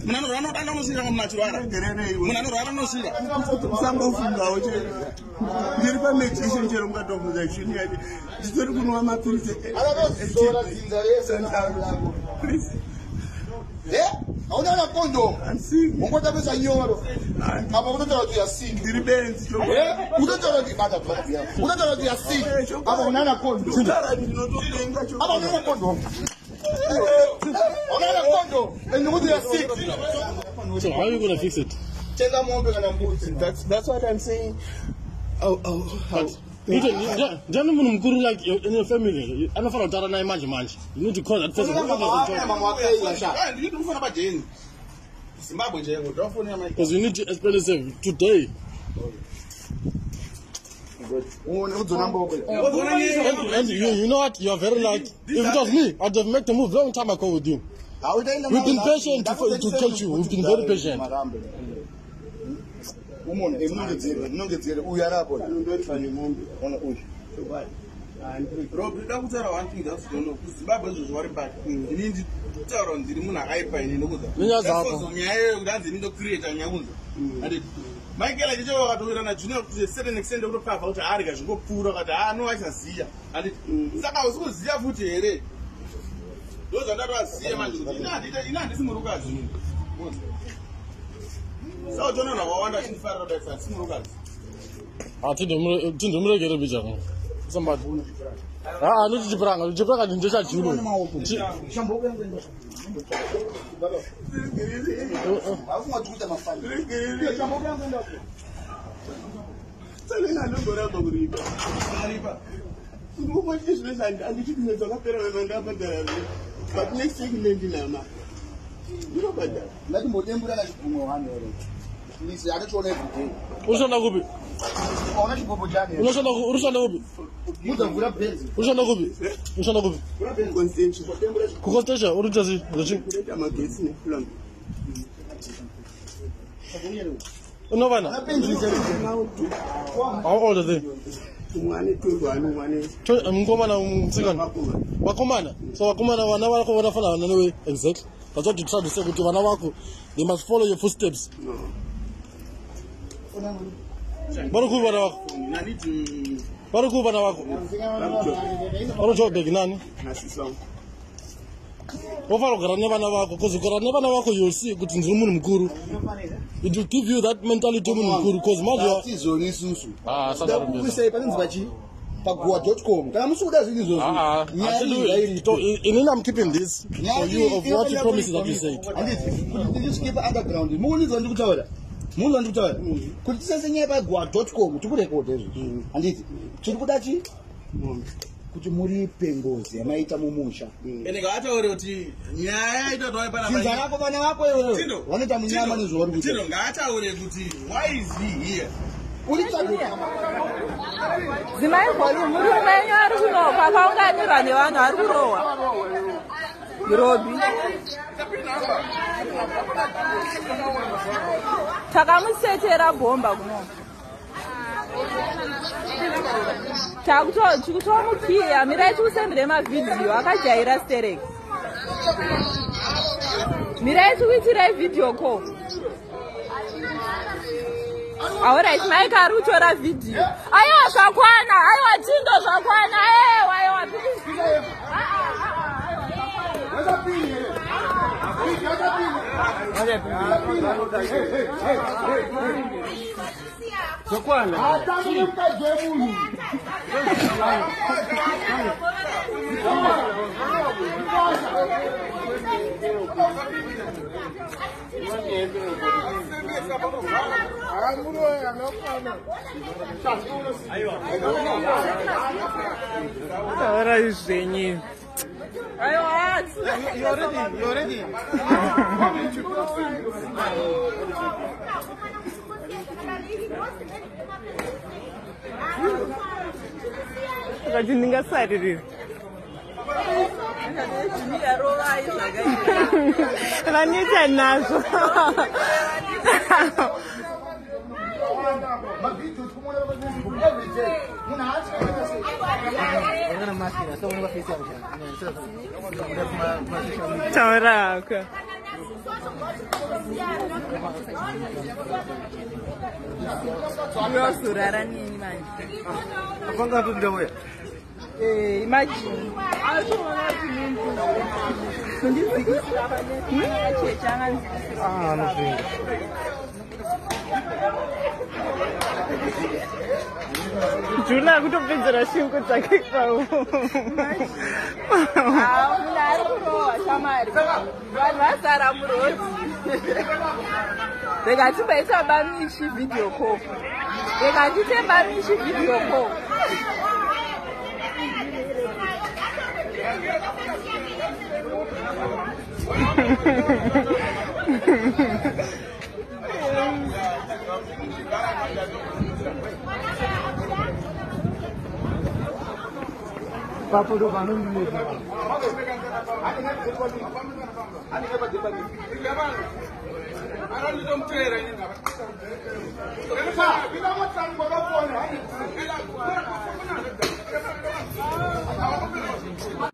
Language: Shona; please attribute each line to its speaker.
Speaker 1: Munhu anorwara anodanda unosvira kana munhu achirwara. Munhu anorwara anosvira.
Speaker 2: Musangofungawo chero. Ndiri pamedication chero mukatobvunza chini yacho. Nditori kunwa mapiritsi.
Speaker 3: Akatozora dzinza rese.
Speaker 2: Please.
Speaker 3: Eh? Hauna na condom.
Speaker 2: I'm sick.
Speaker 3: Ungotambisa nyoro. Apa unotaura kuti you are sick.
Speaker 2: Ndiri benzi.
Speaker 3: Eh? Unotaura kuti bata bata. Unotaura kuti you are sick. Apa una na condom.
Speaker 2: Kutaura ndinotopenga
Speaker 3: Apa una na condom. Una na condom. And you are sick.
Speaker 4: So how are you gonna fix it?
Speaker 3: Tenga mombe kana mbudzi.
Speaker 2: That's what I'm saying. Oh, oh, how?
Speaker 4: Ndiani munhu mukuru like in your family anofanira kutaura naye manje manje. You need to call that person.
Speaker 3: Mama wake sha.
Speaker 1: Ah, ndiri kufona pajeni. Zimbabwe chaiko, ndafonera mai.
Speaker 4: Because you need to explain yourself today.
Speaker 3: Uone kudzona mboko.
Speaker 4: And you know what? You are very lucky. If it was me, I'd have made the move long time ago with you. We've been patient to catch you. We've been very patient.
Speaker 3: Umone, munongedzere, munongedzere uyu arapo.
Speaker 2: Ndondoripa nemombe.
Speaker 3: Ona uyu.
Speaker 1: Rob, ndoda kutaura one thing that you don't know. KuZimbabwe izvozvo vari bad. Ini nditaura kuti ndiri munhu akaipa ini ndokuza.
Speaker 4: Nenyaya dzako.
Speaker 1: Nyaya iyoyo kuti hanzi ini ndocreata nyaya kunza. Handiti. Michael achicho vakatowira naJunior to a certain extent kutopavha kuti arya zvingopfuura akati haa no achaziya. Handiti. Saka hausi kuziya futi here? Ndozvandatovaziya manje kuti ini handisi murukazi ini. Saka uchiona vanhu vakawanda vachindifarira kudai saka handisi murukazi.
Speaker 4: Ah, tindomuregere bijana. Somebody. Ah, anoti chipranga, chipranga ndechajulo.
Speaker 3: Shamboko yangu enda. Hafunga tukuita mafani. Shamboko yangu enda.
Speaker 2: Saka ndongoramba kuripa.
Speaker 1: Aripa.
Speaker 2: Ndingokuti zvino handiti mwedzi wakapera wema ndabhadhara but next week ndendinama. Ndinobhadhara.
Speaker 3: Ngatimbodembura na chigumwe one here. Please, atochiona every day.
Speaker 4: Unoshanda kupi?
Speaker 3: Ona chibhobho chane.
Speaker 4: Unoshanda kupi? Unoshanda kupi?
Speaker 3: Mudza mvura benzi.
Speaker 4: Unoshanda kupi? Unoshanda kupi?
Speaker 2: Constantia.
Speaker 4: KuConstantia uri kuita sei? Zvechi?
Speaker 2: Kunoita magetsi neflam.
Speaker 4: Unovana? How old are they?
Speaker 2: Umwe ane 21, umwe ane
Speaker 4: Mukomana musikana. Vakomana. So vakomana vana vako vanofanira vana newe exactly. That's what you try to say kuti vana vako they must follow your footsteps.
Speaker 2: No.
Speaker 4: Vari kupi vana vako?
Speaker 1: Nanditi
Speaker 4: Vari kupi vana vako? Vari Joburg nani?
Speaker 2: Nasisi vangu.
Speaker 4: Wofanira kugara nevana vako because kugara nevana vako you'll see kuti ndiri munhu mukuru. It will give you that mentality yemunhu mukuru because manje you are-
Speaker 3: Tizoni isusu.
Speaker 4: Ah, sasa
Speaker 3: Ndakukuisai panonzi pachi pagoa.com. Kana musi kuda zvinhu izvozvo.
Speaker 4: Ah,
Speaker 3: Nyaya iyi ngairipo.
Speaker 4: inini I'm keeping this for you of what you promises that you said.
Speaker 3: Handiti kuti tisvike paunderground. Mukunzwa ndikutaura. Mukunzwa ndikutaura. Kuti tisase nyaya pagoa.com tikurekodha izvozvo. Handiti tiri kuda chi kuti muripe ngozi yamaita mumusha.
Speaker 1: ende ngaataure kuti nyaya itotoe panapa.
Speaker 3: Dzinza rako vana vako iwewe
Speaker 1: Tindo,
Speaker 3: vanoita munyama
Speaker 1: Tindo,
Speaker 3: nezvauri kuita.
Speaker 1: Tindo ngaataure kuti why is he here?
Speaker 3: Uri tsvaga
Speaker 5: Dzimai volume murume wenyu ari kunopa paunganirwa nevanhu ari kurohwa. Robi. Takamusetera bhomba kuno. Tikutomukiya mirai tikusendere mavhidhiyo akajaira stereki. Mirai tikuitirai vhidhiyo call. Alright, Mike ari kutora vhidhiyo. Aiwa zvakwana, aiwa Tindo zvakwana, aiwa aiwa please.
Speaker 3: Hatambi mukadzi wemunhu.
Speaker 6: Taurai zvenyu.
Speaker 5: Aiwa.
Speaker 6: Akati ndingasaririra.
Speaker 5: Junior rovai zvakaita.
Speaker 6: Vanoita nazvo.
Speaker 3: Mavhidhiyo tikumuona paFacebook every day. Munhu haasi kuita sei.
Speaker 6: Taura hako.
Speaker 5: Uyozorara nini manje?
Speaker 3: Apanga atondauya.
Speaker 5: Eh, imagine. Atoona kuti kundidzikisira pane chechi angandidzikisira.
Speaker 3: Ah, anopinda.
Speaker 6: Juna akutopedzera shingo dzake ipapo.
Speaker 5: Ah, munhu ari kurohwa shamari. Vanhu vazara murodi. Rega timboita bamichi video call. Rega ndite bamichi video call.
Speaker 3: Papo ndo panondinetsa.